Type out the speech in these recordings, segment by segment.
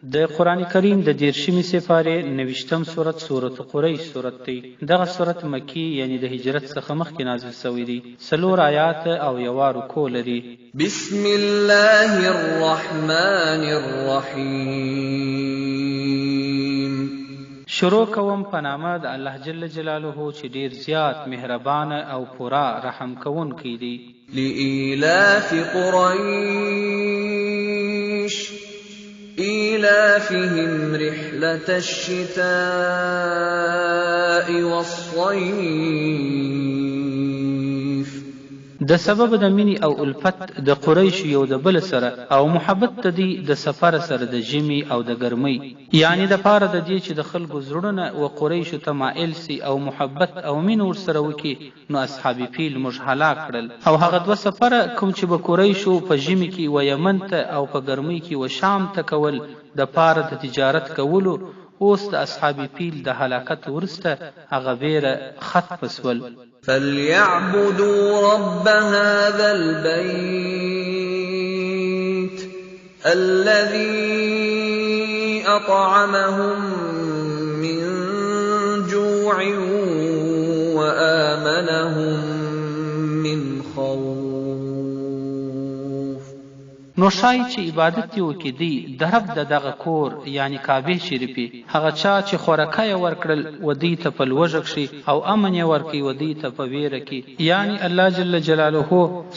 د قرآن کریم د دېرشمې سپارې نویشتم سورت، سورة قریش سورت دی. دغه سورت مکي یعنی د هجرت څخه مخکې نازل شوی دی. څلور آیاته او یوه رکوع لري. بسم الله الرحمن الرحیم. شروع کوم په نامه د الله جل جلاله چې ډیر زیات مهربانه او پوره رحم کوونکی دی. لإیلاف قریش إیلافهم رحلة الشتاء والصیف. د سبب د مینې او الفت د قریشو یو د بل سره او محبت د دوی د سفر سره د ژمي او د ګرمۍ، یعنې د پاره د دې چې د خلکو زړونه و قریشو ته مائل سي او محبت او مینه ورسره وکړي، نو اصحاب فیل موږ هلاک کړل. او هغه دوه سفره کوم چې به قریشو په ژمي کې و یمن ته او په ګرمۍ کې و شام ته کول د پاره د تجارت کولو، اوس د اصحاب فیل د هلاکت وروسته هغه ویره ختمه شول. فليعبدوا رب هذا البيت الذي أطعمهم من جوع وآمنهم من خوف. نو ښايي چې عبادت دې وکړي دوی د رب د دغه کور یعنې کعبې شریفې، هغه چا چې خورکه یې ورکړل و دوی ته په لوږه کښې او امن یې ورکړ و دوی ته په ویره کې، یعنې الله جل جلاله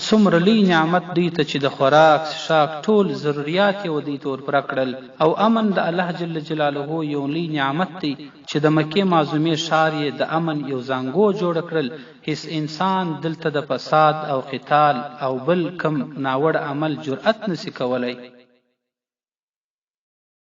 څومره لوی نعمت دوی ته چې د خوراک څښاک ټول ضروریات یې و دوی ته ورپوره کړل او امن د الله جل جلاله یو لوی نعمت دی چې د مکې معظومې ښار یې د امن یو زانګو جوړه کړل، هیڅ انسان دلته د فساد او قتال او بل کوم ناوړه عمل جرئت نشي کولای.